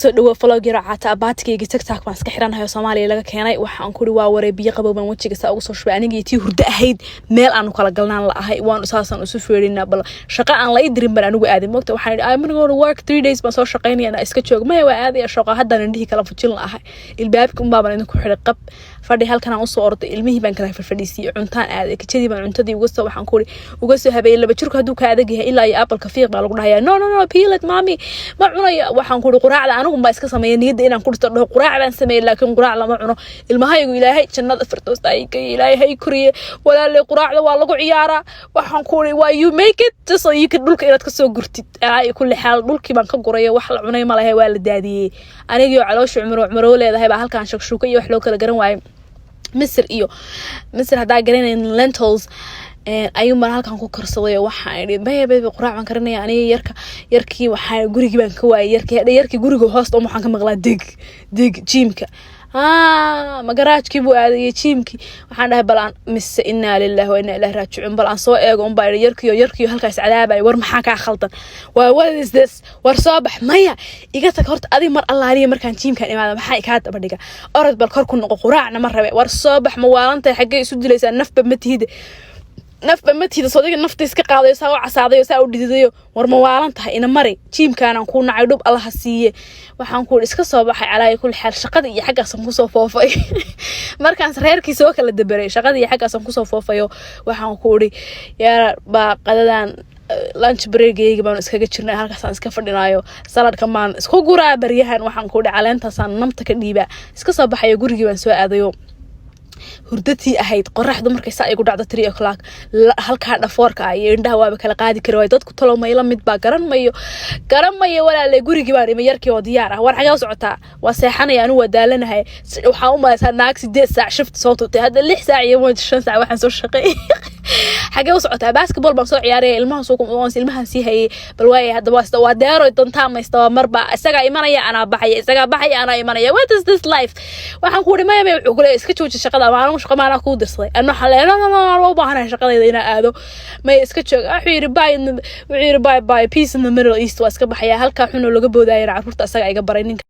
Soo dhawo vlog yaro caata. Abaatigayga TikTok baan iska xiranahay oo Soomaaliya laga keenay. Waxaan kuri waa waree, biyo qabow baan wejiga saa ugu soo shubay. Anigii tii hurdo ahayd meel aanu kala galnaan la ahay, waan saasaan isu feerinaa. Bal shaqo aan la ii dirin baan anigu aaday, mogta. Waxaan idhi, "I'm gonna go to work, 3 days baan soo shaqaynaya, inaa iska joogo." Maya, waa aadaya shaqo. Haddaan indhihii kala fujin la ahay, ilbaabki unbaa baan idinku xiray. Qab fadhi halkan aan usoo orday, ilmihii baan kala fadhiisiiyey, cuntaan aaday, kajadii baan cuntadii uga soo, waxaan kuri, uga soo habeeyey. Laba jirku hadduu ka adag yahay, ilaa iyo apple-ka fiiq baa lagu dhahayaa. "No, no, no, peel it, mommy, ma cunayo." Waxaan kuri, quraacda anigu baa iska sameeya, niyadda inaan ku dhisto, dhaho quraac baan sameeyey, laakiin quraac lama cuno. Ilmahaygu Ilaahay jannada firdowsta ay geeye, Ilaahay hay koriye. Walaalay, quraacda waa lagu ciyaaraa. Waxaan ku uri, waa you make it just so you can dhulka inaad kasoo gurtid. Alaa kulli xaal, dhulkii baan ka guray, wax la cunay ma lehe, waa la daadiyey. Anigii oo caloosha cumro cumroo leedahay baa halkaan shakshuuka iyo wax loo kala garan waayay, misir iyo misir haddaa garanayn, lentils ayuun baan halkan ku karsaday. Oo waxaan idhi, "Maya baby, quraac baan karinaya." Aniga yarka, yarkii waxaa gurigii baan ka waayay. Yarkii hadha, yarkii guriga hoosta waxaan ka maqlaa deg deg gym-ka, ma garaajkii buu aadayay, gym-kii. Waxaan dhahay, bal aan mise inaa lillahi wa inaa ilaahi raajicuun, bal aan soo eego unbaa idhi. Yarkiyo yarkiyo halkaas cadaabay. War maxaa kaa khaldan? Waa what is this? War soo bax. Maya, iga tag horta adig. Mar allaaliya markaan gym-kan imaada, maxaa kaa daba dhiga? Orod bal kor ku noqo, quraacna ma rabe. War soo bax, ma waalantahay? Xaggee isu dilaysaa? Nafba ma tihide, nafba ma tihida. Sodiga nafta iska qaadayo, saa u casaadayo, saa u dhididayo. War ma waalan tahay? Ina mari, gym-kaanaan kuu nacay, dhub Allaha siiye. Waxaan ku iska soo baxay. Calaayo kulli xaal, shaqada iyo xaggaasaan kusoo foofay. Markaan reerkii soo kala daberay, shaqada iyo xaggaasaan kusoo foofayo. Waxaan ku uri, yaa baa qadadan lunch break-gayga baanu iskaga jirnay, halkaasaan iska fadhinaayo, saladka maan isku guraa baryahan. Waxaan ku uri, caleentaasaan namta ka dhiibaa. Iska soo baxayo, gurigii baan soo aadayo. Hurdatii ahayd, qoraxdu markay saa igu dhacdo, 3 o'clock, halkaa dhafoorka ah iyo indhaha waaba kala qaadi kari waay. Dadku talo mayla mid baa? Garan mayo, garan mayo. Walaalay, gurigii baan imi, yarkii oo diyaar ah. War xagee u socotaa? Waa seexanaya, anigu waa daalanahay. Waxaa u malaysaa naag 8 saac shift soo tutay. Hadda 6 saac iyo 5 saac waxaan soo shaqeeyay. Xagee u socotaa? Basketball baan soo ciyaaraya, ilmaha soo ilmahan sii hayay. Bal waaya, haddaba waa deero dantaa maysta, waa marba isagaa imanaya, anaa baxaya, isagaa baxaya, anaa imanaya. What is this life? Waxaan ku uri, maya maya. Wuxuu kule, iska jooji shaqada, maalin shaqa maanaa kuu dirsaday. Anna waxaan leeyahay, "No, no, no, no, u baahanahay shaqadayda inaa aado." Maya, iska joog. Wuxuu yidhi, "Bye." Wuxuu yidhi, "Bye bye, peace in the Middle East." Waa iska baxaya. Halkaa xunoo laga boodayana carruurta isaga iga baray ninka.